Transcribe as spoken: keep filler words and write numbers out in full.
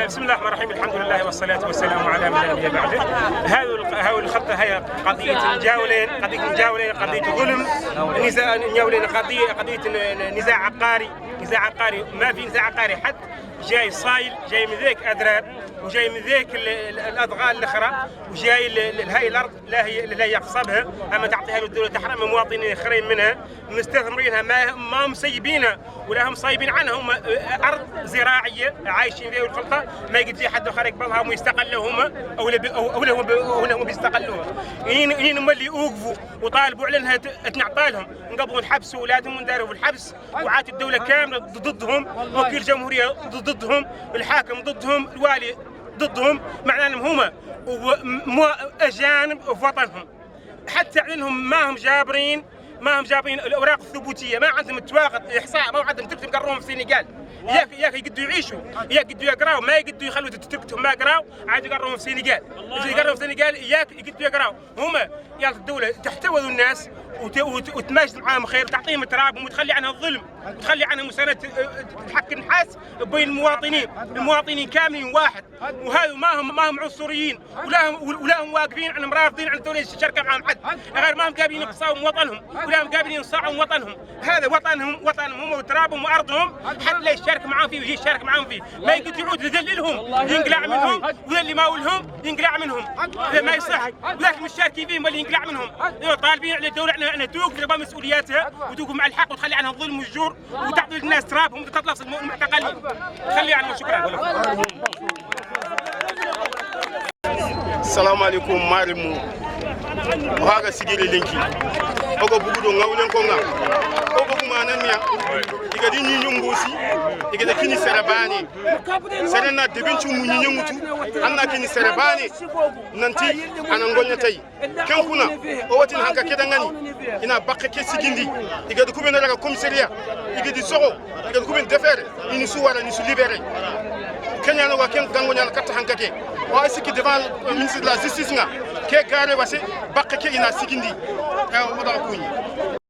بسم الله الرحمن الرحيم. الحمد لله والصلاة والسلام على من لا نبي بعده. هذه الق-، هذه الخطة هي قضية جولين، قضية جولين، قضية ظلم، نزاع جولين، قضية، قضية ن-، ن-، نزاع عقاري، نزاع عقاري، ما في نزاع عقاري حد. جاي صايل، جاي من ذيك أدرار، وجاي من ذيك ال-، ال-، الأدغال الأخرى، وجاي ل-، ل-، لهاي الأرض لا هي، لا يغصبها، أما تعطيها للدولة تحرم مواطنين آخرين منها، مستثمرينها، ما، ما هم سيبينها، ولا هم صايبين عنها، هم، آه، أرض زراعية عايشين فيها والخلطة، ما يقدر حد آخر يقبلها ويستقلوا هم، أو لا بي-، أو، أو لا هم بي-، أو لا هم بيستقلوها. إين، إين هم اللي يوقفوا وطالبوا على إنها ت-، تنعطى لهم، نقبضوا الحبس وأولادهم ونداروا في الحبس. وعاد الدولة كاملة ضدهم، وكيل جمهورية ضدهم، الحاكم ضدهم، الوالي ضدهم، معناها إنهم هما ومو-، أجانب في وطنهم. حتى إنهم ما هم جابرين، ما هم جابرين الأوراق الثبوتية، ما عندهم تواقد إحصاء، ما عندهم تكتب قروهم في السنغال. ياك، ياك يقدوا يعيشوا، ياك يقدوا يقراوا، ما يقدوا يخلوا تكتبهم ما يقراوا، عاد يقروهم في السنغال. إذا يقروهم في السنغال، ياك يقدوا يقراوا. هما يا الدولة تحتوي الناس وت-، وت-، وتماجد معاهم خير، وتعطيهم ترابهم، وتخلي عنها الظلم، وتخلي عنها مساندة، آه، الحق النحاس بين المواطنين. المواطنين كاملين واحد، وهذا ما هم، ما هم عنصريين، ولا هم، ولا هم واقفين عن مرافضين عن الدولة الشركة معاهم حد، غير ما هم قابلين يقصاون وطنهم، ولا هم قابلين يصاعون وطنهم. هذا وطنهم، وطنهم هم وترابهم وأرضهم، حد لا يشارك معاهم فيه ويجي يشارك معاهم فيه. ما يقدر يعود يذللهم، ينقلع منهم، ولا اللي ما ولهم ينقلع منهم. هذا ما يصح. لكن مش شاركين فيهم ولا ينقلع منهم. إيوه، طالبين على الدولة أن، أن توقف تبع مسؤولياتها وتوقف مع الحق وتخلي عنها الظلم والجور وتعطي للناس ترابهم وتخلص الم-، المعتقلين. تخلي عنهم. شكرا. Salam aleykum, maarenmu. O haaga sigiri lenki. O ga bugu do ŋawlen ko ŋa. O ga bugu maana miya. I ga di ɲiiɲo ŋoosi. I ga da kini sere baane. Sere na debenti mu ɲiiɲo ŋutu. An na kini sere baane. Nanti a na ŋoɲa tey. Ken kuna, o wati na hanka ke da ŋa ni, i na bakke ke sigindi, i ga di ku be na raga komisariya, i ga di soxo, i ga di ku be defeere, i ni su wara, i ni su libéré. Ken ya no wa ken gango ɲaana katta hanka ke. O ay siki devant, euh, ministre de la justice ŋa, ke gare wase, bakke ke i na sigindi. Ka o da kuɲi.